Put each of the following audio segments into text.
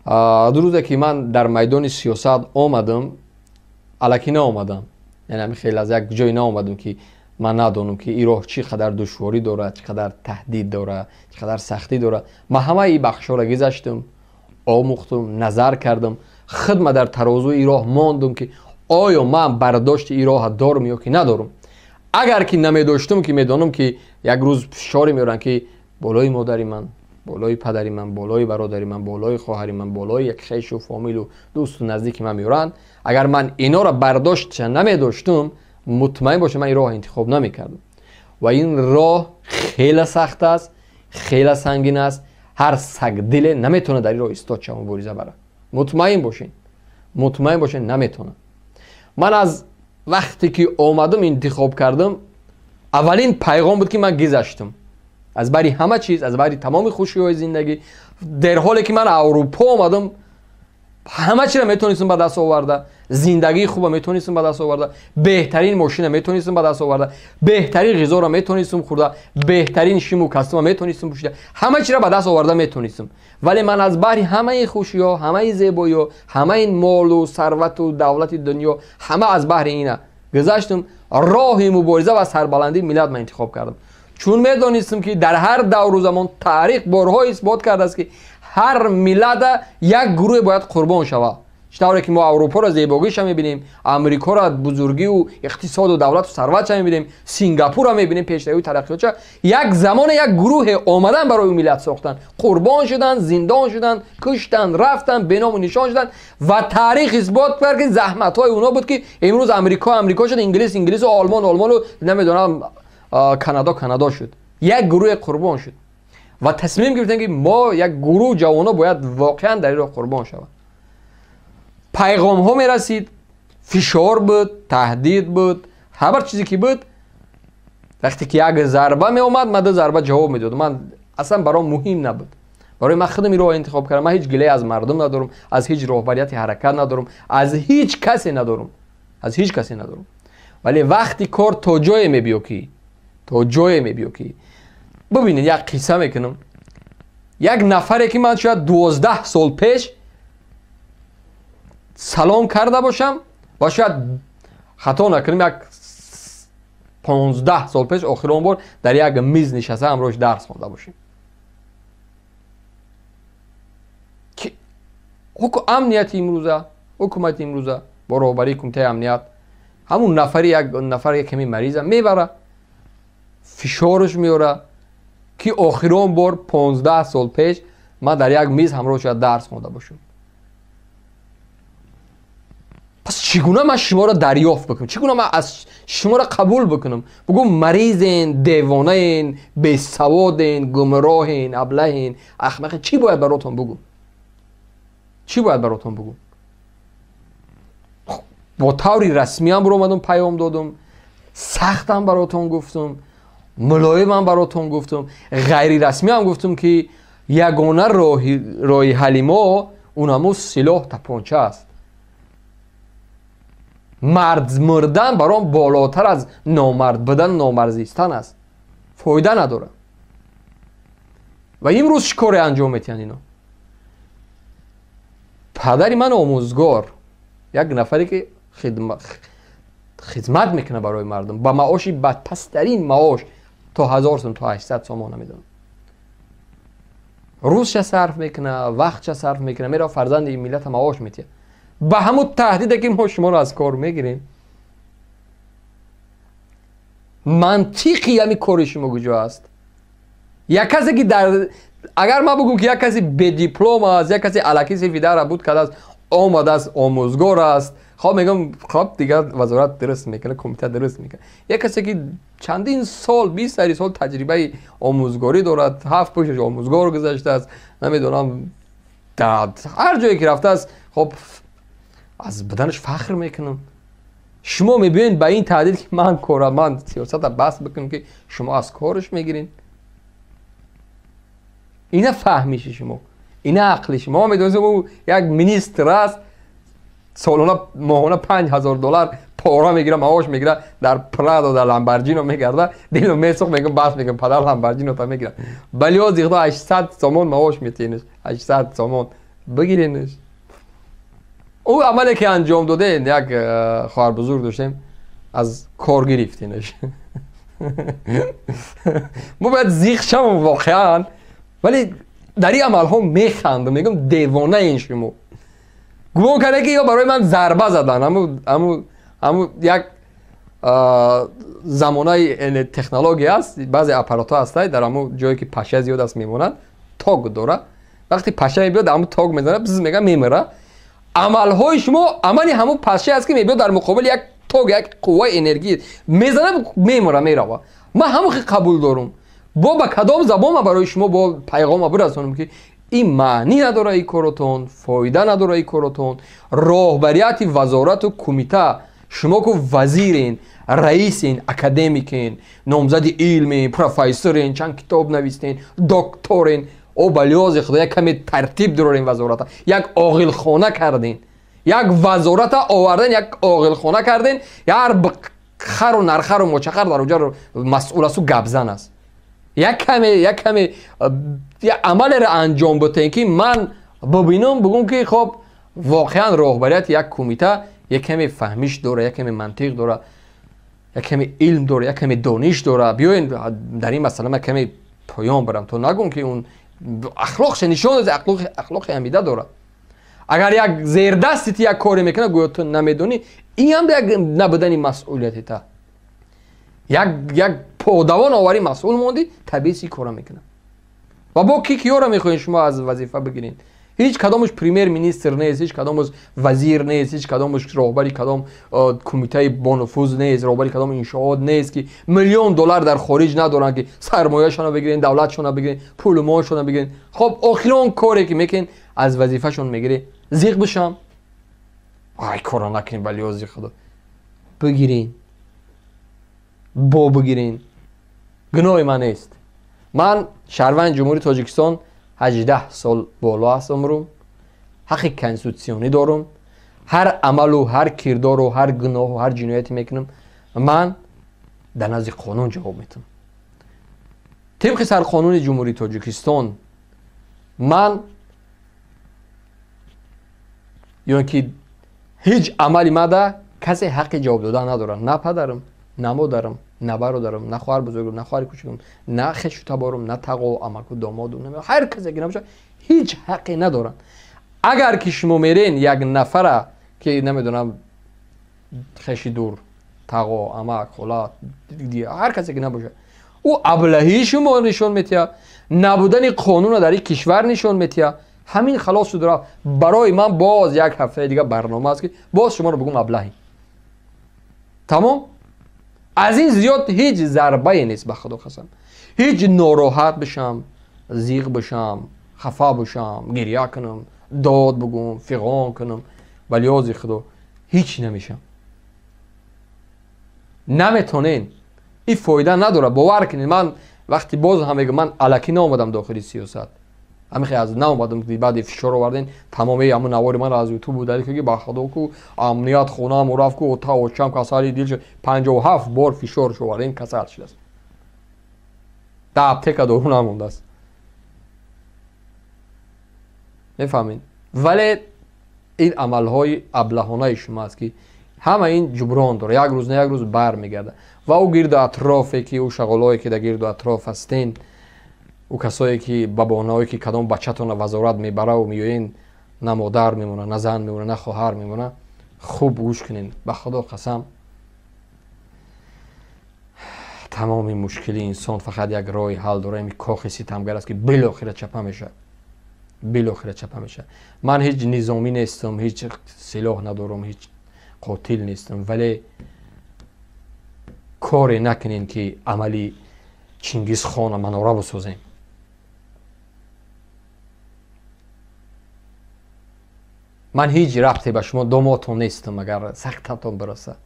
Ду рӯзе ки ман дар майдони сиёсат омадам, алакӣ наомадам, яъне хеле аз як ҷое наомадам, ки ман надонам, ки ин роҳ чӣ қадар душворӣ дорад, чӣ қадар таҳдид дорад, чӣ қадар сахтӣ дорад. Ман ҳамаи ин бахшҳоро гузаштам, омӯхтам, назар кардам, худма дар тарозуи ин роҳ мондум, ки оё ман бардошти ин роҳа дорам ё ки надорам. Агар ки намедоштам, ки медонам, ки як рӯз фишоре меоранд, ки болои модари ман, болои падари ман, болои бародари ман, болои хоҳари ман, болои як хешу фомилу дӯсту наздики ман меоранд, агар ман инора бардоштша намедоштум, мутмаин бошам, ман ин роҳ интихоб намекардам. Ва ин роҳ хеле сахт аст, хеле сангин аст. Ҳар сагдиле наметавонад дар ин роҳ истод шава, мубориза барад. Мутмаин бошед, мутмаин бошед, наметавонад. Ман аз вақте ки омадам, интихоб кардам, аввалин пайғом буд, ки ман гузаштам аз бари ҳама чиз, аз бари тамоми хушиҳои зиндагӣ. Дар ҳоле ки ман Аврупо омадам, ҳама чиро метавонистам ба даст оварда, зиндагии хуба метавонистам ба даст оварда, беҳтарин мошина метавонистам ба даст оварда, беҳтарин ғизоро метавонистам хӯрда, беҳтарин шиму костюма метавонистам пӯшида, ҳама чиро ба даст оварда метавонистам. Вале ман аз баҳри ҳамаи хушиҳо, ҳамаи зебоиҳо, ҳамаи молу сарвату давлати дунё, ҳама аз баҳри ина гузаштам, роҳи мубориза ва сарбаландии миллат ман интихоб кардам, чун медонистам, ки дар ҳар давру замон таърих борҳо исбот кардааст, ки ҳар миллата як гурӯҳе бояд қурбон шавад. Чӣ тавре ки мо Аврупоро зебогиша мебинем, Амрикоро бузургиву иқтисоду давлату сарватша мебинем, Сингапурро мебинем, пешравию тараққиётша, як замоне як гурӯҳе омадан, барои миллат сохтан, қурбон шуданд, зиндон шуданд, куштанд, рафтанд, беному нишон шуданд. Ва таърих исбот кард, ки заҳматҳои онҳо буд, ки имрӯз Амрико Амрико шуд, Инглис Инглису, Олмон Олмону, намедонам, Канадо Канадо шуд. Як гурӯҳе қурбон шуд. Ва тасмим гирифтем, ки мо як гурӯҳ ҷавонҳо бояд воқеан дар ин роҳ қурбон шаванд. Пайғомҳо мерасид, фишор буд, таҳдид буд, ҳар чизе ки буд. Вақте ки як зарба меомад, ман ду зарба ҷавоб медодам. Ман аслан баром муҳим набуд. Барои ман худам ин роҳ интихоб кардам. Ман ҳеҷ гиле аз мардум надорам, аз ҳеҷ роҳбарияти ҳаракат надорам, аз ҳеҷ касе надорам, аз ҳеҷ касе надорам. Вале вақти кор то ҷое мебиё, ки то ҷое мебиё, ки бубинед, як қисса мекунам. Як нафаре, ки ман шояд 12 сол пеш салом карда бошам ва шояд хато накунем, як 15 сол пеш охирон бор дар як миз нишаста, ҳамроҳш дарс хонда бошем, ки амнияти имрӯза, ҳукумати имрӯза бо роҳбарии Кумитаи амният ҳамун нафари, як нафар, ками мариза мебара, фишорш меора, ки охирон бор 15 сол пеш ман дар як миз ҳамроҳ шояд дарс хонда бошам. Пас чӣ гуна ман шуморо дарёфт бикунам? Чӣ гуна ман аз шуморо қабул бикунам? Бугӯ маризен, девонаен, бесаводен, гумроҳен, аблаҳен, ахмақен. Чӣ бояд баротон бугӯм? Чӣ бояд баротон бугӯм? Бо таври расмиам биромадам, паём додум, сахтам баротон гуфтум, мулоимам баротон гуфтум, ғайрирасмиам гуфтум, ки ягона роҳи ҳалли мо унамо силоҳ, тапонча аст. Мард мурдан баром болотар аз номард будан, номард зистан аст, фоида надорад. Ва имрӯз чӣ коре анҷом метиҳанд ино? Падари ман омӯзгор, як нафаре, ки хидмат мекунад барои мардум ба маоши бадпасттарин маош, то 1000 сом, то 800 сомон, намедонам, рӯзша сарф мекунад, вақтша сарф мекунад, мерава, фарзанди миллата маош метиҳад, ба ҳамун таҳдиде, ки мо шуморо аз кор мегирем. Мантиқи ҳами кори шумо куҷо аст? Як касе, ки дар, агар ман бугум, ки як касе бедиплом аст, як касе аллакай синфи 10-ра буд кардааст, омадааст, омӯзгор аст, хоб мегӯям, хоб, дигар вазорат дуруст мекунад, кумита дуруст мекунад. Як касе, ки чандин сол, 20 сол таҷрибаи омӯзгорӣ дорад, ҳафт пӯшаш омӯзгор гузаштааст, намедонам, ҳар ҷое ки рафтааст, хоб, аз буданаш фахр мекунам. Шумо мебиёед ба ин таҳдид, ки ман кора, ман сиёсата бас бикунам, ки шумо аз кораш мегиред. Ина фаҳмиши шумо, ина ақли шумо. Мо медонистем, ӯ як министр аст, солона, моҳона 5000 доллар пора мегира, маош мегира, дар Прадо, дар Ламборҷино мегарда. Дило месӯхт, мегӯм, бас мегӯм, падар Ламборҷинота мегира. Балиёз ихдо 800 сомон маош метиҳенаш, 800 сомон. Бигиренаш. Ӯ амале ки анҷом доден, як хоҳар бузург доштем, аз кор гирифтенаш. Мо бояд зиқ шавам воқеан, вале дар ин амалҳо механдам, мегӯям девонаен шумо. Гумон карда ки ё барои ман зарба задан, ҳаму як замонаи технология аст, баъзе аппаратҳо ҳастанд, дар ҳамун ҷое ки паша зиёд аст мемонад, тог дорад. Вақте паша мебиёд, ҳамун тог мезанад, бз мегӯяд, мемирад. Амалҳои шумо амали ҳамун паша аст ки мебиёд дар муқобили як тог, як қувваи энергия мезанад, мемирад, меравад. Ман ҳамон хел қабул дорам. Бо ба кадом забон ман барои шумо бо пайғома бирасонам ки ин маънӣ надорад ин коротон, фоида надорад ин коротон. Роҳбарияти вазорату кумита, шумо ку вазирен, раисен, академикен, номзади илмен, профессорен, чанд китоб навистен, докторен. О ба лиҳози худо як каме тартиб дорем вазората. Як оғилхона карден, як вазората оварден, як оғилхона карден, ҳар хару нархару мочахар дар оҷа масъул асту гапзан аст. Як каме амалеро анҷом бутен ки ман бубинам, бугум ки хоб воқеан роҳбарияти як кумита як каме фаҳмиш дора, як каме мантиқ дора, як каме илм дора, як каме дониш дора. Биёен дар ин масъала ман каме поён барам, то нагӯм ки он ахлоқша нишон дод, ахлоқи ҳамида дорад. Агар як зердасти ти як коре мекунад, гӯё ту намедонӣ, ин ҳам як набудани масъулияти та. Як подавон оварӣ масъул мондӣ, табиист ин кора мекунад. Ва бо ки киёро мехоҳед шумо аз вазифа бигиред? Ҳеҷ кадомаш премьер-министр нест, ҳеҷ кадомаш вазир нест, ҳеҷ кадомаш роҳбари кадом кумитаи бонуфуз нест, роҳбари кадом иншоот нест ки миллион доллар дар хориҷ надоранд ки сармояшонро бигирен, давлатшонро бигирен, пулу молшонро бигирен. Хоб охирон коре ки мекунед аз вазифашон мегиред. Зиқ бишам, ай кора накунед ба лиҳози худо. Бигирен, бо бигирен, гуноҳи ман нест. Ман шаҳрванди Ҷумҳурии Тоҷикистон, 18 сол боло аст умрум, ҳаққи конститутсионӣ дорум. Ҳар амалу ҳар кирдору ҳар гуноҳу ҳар ҷинояте мекунам, ман дар назди қонун ҷавоб метам. Тибқи сарқонуни Ҷумҳурии Тоҷикистон ман ё ки ҳеҷ амали мада касе ҳаққи ҷавоб додан надорад. На падарам, на модарам, на бародарам, на хоҳар бузургам, на хоҳари кучукам, на хешу таборам, на тағо, амаку, домоду, ҳар касе ки набошад, ҳеҷ ҳаққе надоранд. Агар ки шумо мерен як нафара ки намедонам хеши дур, тағо, амак, хола, ҳар касе ки набошад, ӯ аблаҳии шумо нишон метиҳад, набудани қонунро дар ин кишвар нишон метиҳад. Ҳамин халос шуд рафт. Барои ман боз як ҳафтаи дига барнома аст ки боз шуморо бигӯм аблаҳӣ. Тамом? Аз ин зиёд ҳеҷ зарбае нест, ба худо қасам. Ҳеҷ нороҳат бишам, зиқ бишам, хафа бишам, гиря кунам, дод бигӯм, фиғон кунам, ба лиҳози худо ҳеҷ намешам. Наметонен. Ин фоида надорад. Бовар кунед, ман вақти боз ҳам мегӯям, ман алакӣ наомадам дохили сиёсат. Ҳамин хел аз наомадам, баъди фишор оварден, тамоми ҳамун навори манро аз ютуб удалил кард, ки ба худо ку амният хонаам рафт, ку та очам касали дил шуд. 57 бор фишор оварден, касал шудааст. Дар аптека дору намондааст. Мефаҳмед? Вале ин амалҳои аблаҳонаи шумо аст ки ҳама ин ҷуброн дорад, як рӯз на як рӯз бармегардад. Ва ӯ гирду атрофе ки ӯ шағолҳое ки дар гирду атроф ҳастен, ӯ касое ки ба баҳонаҳое ки кадом бачатонро вазорат мебараву меоен, на модар мемонад, на зан мемонад, на хоҳар мемонад, хуб гӯш кунед. Ба худо қасам, тамоми мушкили инсон фақат як роҳи ҳал дорад, ин кохи ситамгар аст ки билохира чапа мешавад. Билохира чапа мешавад. Ман ҳеҷ низомӣ нестам, ҳеҷ силоҳ надорам, ҳеҷ қотил нестам, вале коре накунем ки амали Чингизхона манора бисозем. Ман ҳеҷ рабте ба шумо домодтон нестам, агар сахтатон бирасад.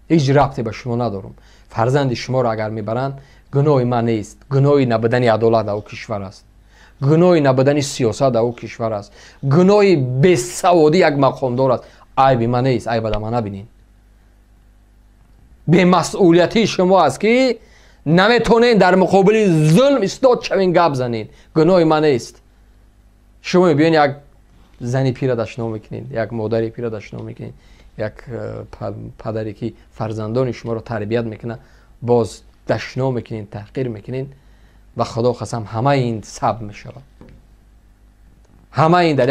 Ҳеҷ рабте ба шумо надорам. Фарзанди шуморо агар мебаранд, гуноҳи ман нест. Гуноҳи набудани адолат дар ӯ кишвар аст. Гуноҳи набудани сиёсат дар ӯ кишвар аст. Гуноҳи бесаводӣ як мақомдор аст. Айби ман нест, айба дар ман набинед. Бемасъулиятии шумо аст ки наметонед дар муқобили зулм истод шавен, гап занед. Гуноҳи ман нест. Шумо мебиёед як Зани пира дашном мекунед, як модари пира дашном мекунед, як падаре ки фарзандони шуморо тарбият мекунад, боз дашном мекунед, таҳқир мекунед. Ва Худо қасам, ҳамаи ин сабт мешавад, ҳамаи ин дар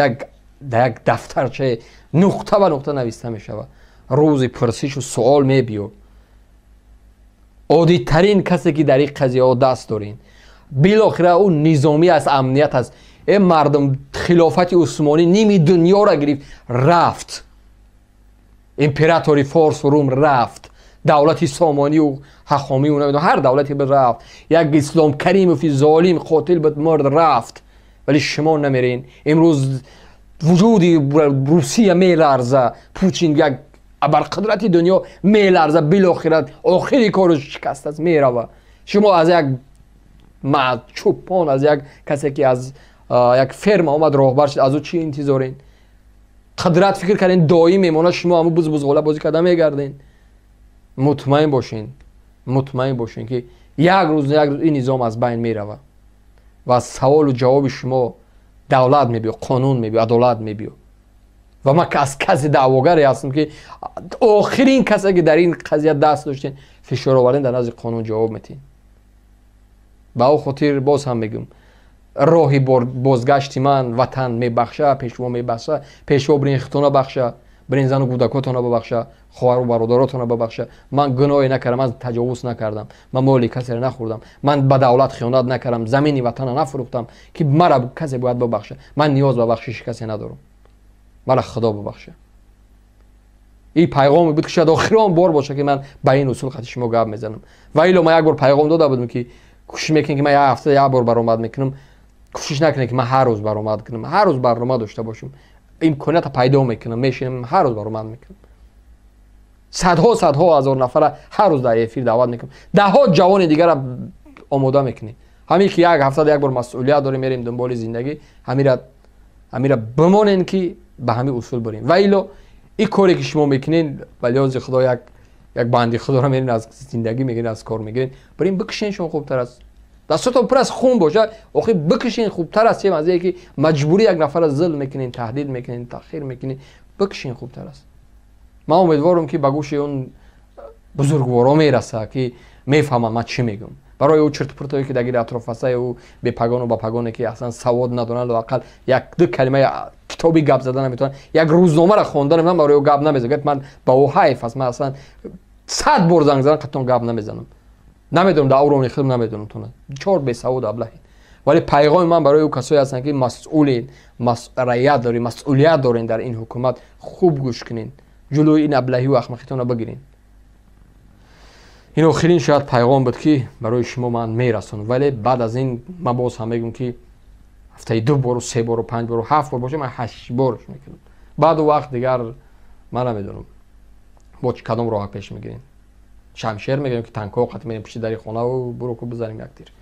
як дафтарчаи нуқта ба нуқта нависта мешавад. Рӯзи пурсишу суол мебиёд. Оддитарин касе ки дар ин қазияҳо даст доред, билохира ӯ низомӣ аст, амният аст. Э мардум, хилофати усмонӣ ними дунёро гирифт, рафт. Императори Форсу Рум рафт, давлати Сомонию Ҳахомию намедонам ҳар давлате буд, рафт. Як Ислом Каримови золим, қотил буд, мурд, рафт, вале шумо намерен. Имрӯз вуҷуди Русия меларза, Путин, як абарқудрати дунё, меларза. Билохира охири кору шикаст аст, мерава. Шумо аз як чӯпон, аз як касе ки аз як ферма омад, роҳбар шуд, аз ӯ чӣ интизорен? Қудрат фикр карден доим мемонад, шумо ҳамун буз бузғола бозӣ карда мегарден. Мутмаин бошен, мутмаин бошен, ки як рӯз, як рӯз ин низом аз байн мерава ва саволу ҷавоби шумо давлат мебиё, қонун мебиё, адолат мебиё. Ва ман аз касе даъвогаре ҳастам, ки охирин касе ки дар ин қазия даст доштен, фишор оварден, дар назди қонун ҷавоб метиҳем. Ба ӯ хотир боз ҳам мегӯм: роҳи бозгашти ман ватан мебахша, Пешво мебахша. Пешво, бирин, хитона бахша, бирин, зану кӯдакотона бабахша, хоҳару бародаротона бабахша. Ман гуноҳе накардам, ман таҷовуз накардам, ман моли касеро нахӯрдам, ман ба давлат хиёнат накардам, замини ватана нафурӯхтам, ки мара касе бояд бабахша. Ман ниёз ба бахшиши касе надорам, мара Худо бубахша. Ин пайғоме буд, ки шояд охирон бор боша, ки ман ба ин усул қати шумо гап мезанам. Ва ило ман як бор пайғом дода будам, ки кӯшиш мекунем, ки ман як ҳафта як бор баромад мекунам. Кӯшиш накунем, ки ман ҳар рӯз баромад кунам, ҳар рӯз барнома дошта бошам. Имконията пайдо мекунам, мешинам, ҳар рӯз баромад мекунам. Садҳо, садҳо ҳазор нафара ҳар рӯз дар эфир даъват мекунам, даҳҳо ҷавони дигара омода мекунем. Ҳамин ки як ҳафтада як бор масъулият дорем, мерем дунболи зиндагӣ. Ҳамира бимонем, ки ба ҳамин усул бурем. Ва ило ин коре ки шумо мекунед, ба лиҳози Худо, як банди Худоро мерин, аз зиндагӣ мегирен, аз кор мегирен. Бирин, бикушен шумо, хубтар аст. Дастотон пур аз хун боша, охир бикушен, хубтар аст, чем аз ки маҷбурӣ як нафара зулм мекунен, таҳдид мекунен, таъхир мекунен. Бикушен, хубтар аст. Ман умедворам, ки ба гӯши он бузургворо мераса, ки мефаҳмам ман чӣ мегӯм. Барои ӯ чиртупуртое, ки дар гири атроф ҳаста, ӯ бепагону бапагоне, ки аслан савод надоранд, лоақал як ду калимаи китоби гап зада наметавонанд, як рӯзномаро хонда наметавонанд, барои ӯ гап намезанам. Ман ба ӯ ҳайф аст. Ман аслан 100 бор занг занам, қатон гап намезанам. Намедонам, дар уровни худам намедонам тона чор бесавод аблаҳед. Вале пайғоми ман барои ӯ касое ҳастанд, ки масъулен, раият доред, масъулият дорен дар ин ҳукумат, хуб гӯш кунед, ҷулӯи ин аблаҳиву ахмақитонро бигирен. Ин охирин шояд пайғом буд, ки барои шумо ман мерасонам. Вале баъд аз ин ман боз ҳам мегӯм, ки ҳафтаи ду бору, се бору, панҷ бору, ҳафт бор боша, ман ҳашт борш мекунам. Баъду вақт дигар ман намедонам, бо кадом роҳа пеш мегирем: шамшер мегирем, ки танкҳо қати мерем пушти дари хонаву буроку бизанем як тир.